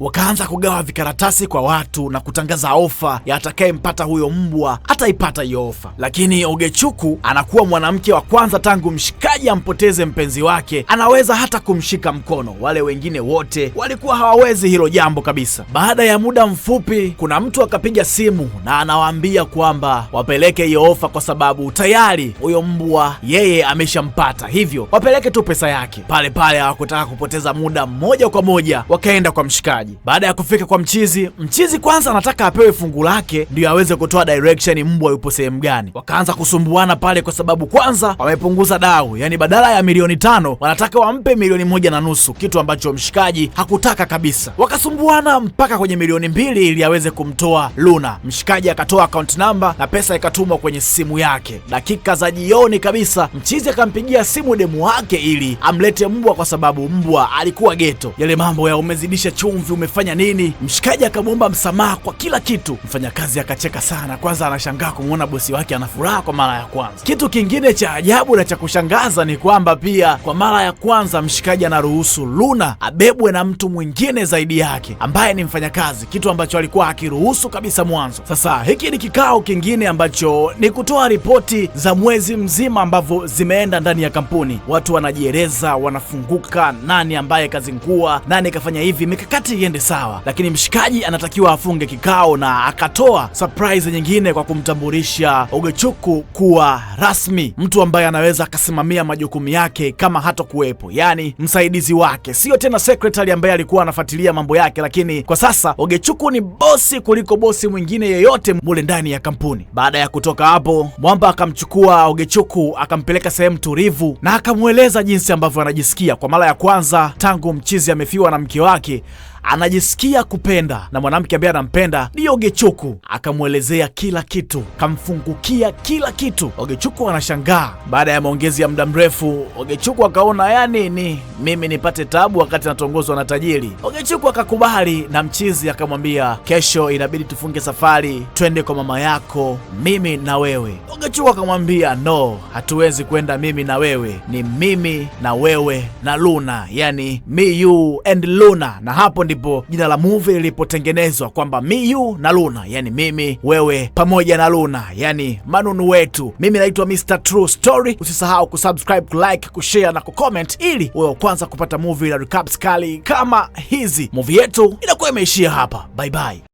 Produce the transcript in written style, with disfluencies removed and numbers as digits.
Wakaanza kugawa vikaratasi kwa watu na kutangaza ofa ya atakayempata huyo mbwa ataipata hiyo ofa. Lakini Ogechukwu anakuwa mwanamke wa kwanza tangu mshikaji ampoteze mpenzi wake, anaweza hata kumshika mkono. Wale wengine wote walikuwa hawawezi hilo jambo kabisa. Baada ya muda mfupi, kuna mtu akapiga simu na anawaambia kwamba wapeleke hiyo ofa kwa sababu tayari huyo mbwa yeye ameshampata, hivyo wapeleke tu pesa yake. Pale pale hawakutaka kupoteza muda, moja kwa moja wakaenda kwa mshikaji. Baada ya kufika kwa mchizi, mchizi kwanza anataka apewe fungu lake ndio aweze kutoa direction mbwa yupo sehemu gani. Wakaanza kusumbuana pale kwa sababu kwanza wamepunguza dau, yani badala ya milioni 5 wanataka wampe milioni 1.5, kitu ambacho mshikaji hakutaka kabisa. Wakasumbuana mpaka kwenye milioni 2 ili aweze kumtoa Luna. Mshikaji akatoa account number na pesa ikatumwa kwenye simu yake. Dakika za jioni kabisa, mchizi akampigia simu demu wake ili amlete mbwa, kwa sababu mbwa alikuwa geto. Yale mambo ya umezidisha chumvi, umefanya nini, mshikaji akamwomba msamaha kwa kila kitu. Mfanyakazi akacheka sana, kwanza anashangaa kumwona bosi wake ana furaha kwa mara ya kwanza. Kitu kingine cha ajabu na cha kushangaza ni kwamba pia kwa mara ya kwanza mshikaji anaruhusu Luna abebwe na mtu mwingine zaidi yake ambaye ni mfanyakazi, kitu ambacho alikuwa hakiruhusu kabisa mwanzo. Sasa hiki ni kikao kingine ambacho ni kutoa ripoti za mwezi mzima ambavyo zimeenda ndani ya kampuni. Watu wanajieleza, wanafunguka, nani ambaye kazingua, nani kafanya hivi, mikakati iende sawa. Lakini mshikaji anatakiwa afunge kikao na akatoa surprise nyingine kwa kumtambulisha Ogechukwu kuwa rasmi mtu ambaye anaweza akasimamia majukumu yake kama hatokuwepo, yaani msaidizi wake, sio tena secretary ambaye alikuwa anafuatilia mambo yake, lakini kwa sasa Ogechukwu ni bosi kuliko bosi mwingine yeyote mule ndani ya kampuni. Baada ya kutoka hapo, Mwamba akamchukua Ogechukwu akampeleka sehemu tulivu na akamweleza jinsi ambavyo anajisikia kwa mara ya kwanza tangu mchizi amefiwa na mke wake anajisikia kupenda na mwanamke ambaye anampenda ni Ogechukwu. Akamwelezea kila kitu, kamfungukia kila kitu. Ogechukwu anashangaa. Baada ya maongezi ya muda mrefu, Ogechukwu akaona yani ni mimi nipate tabu wakati natongozwa na tajiri. Ogechukwu akakubali na mchizi akamwambia, kesho inabidi tufunge safari twende kwa mama yako, mimi na wewe. Ogechukwu akamwambia no, hatuwezi kwenda mimi na wewe, ni mimi na wewe na Luna, yani me you and Luna. Na hapo ndipo jina la movie lilipotengenezwa kwamba me you na Luna, yani mimi wewe pamoja na Luna, yani manunu wetu. Mimi naitwa Mr True Story. Usisahau kusubscribe, kulike, kushare na kucomment ili uwe wa kwanza kupata movie na recaps kali kama hizi. Movie yetu inakuwa imeishia hapa. Bye bye.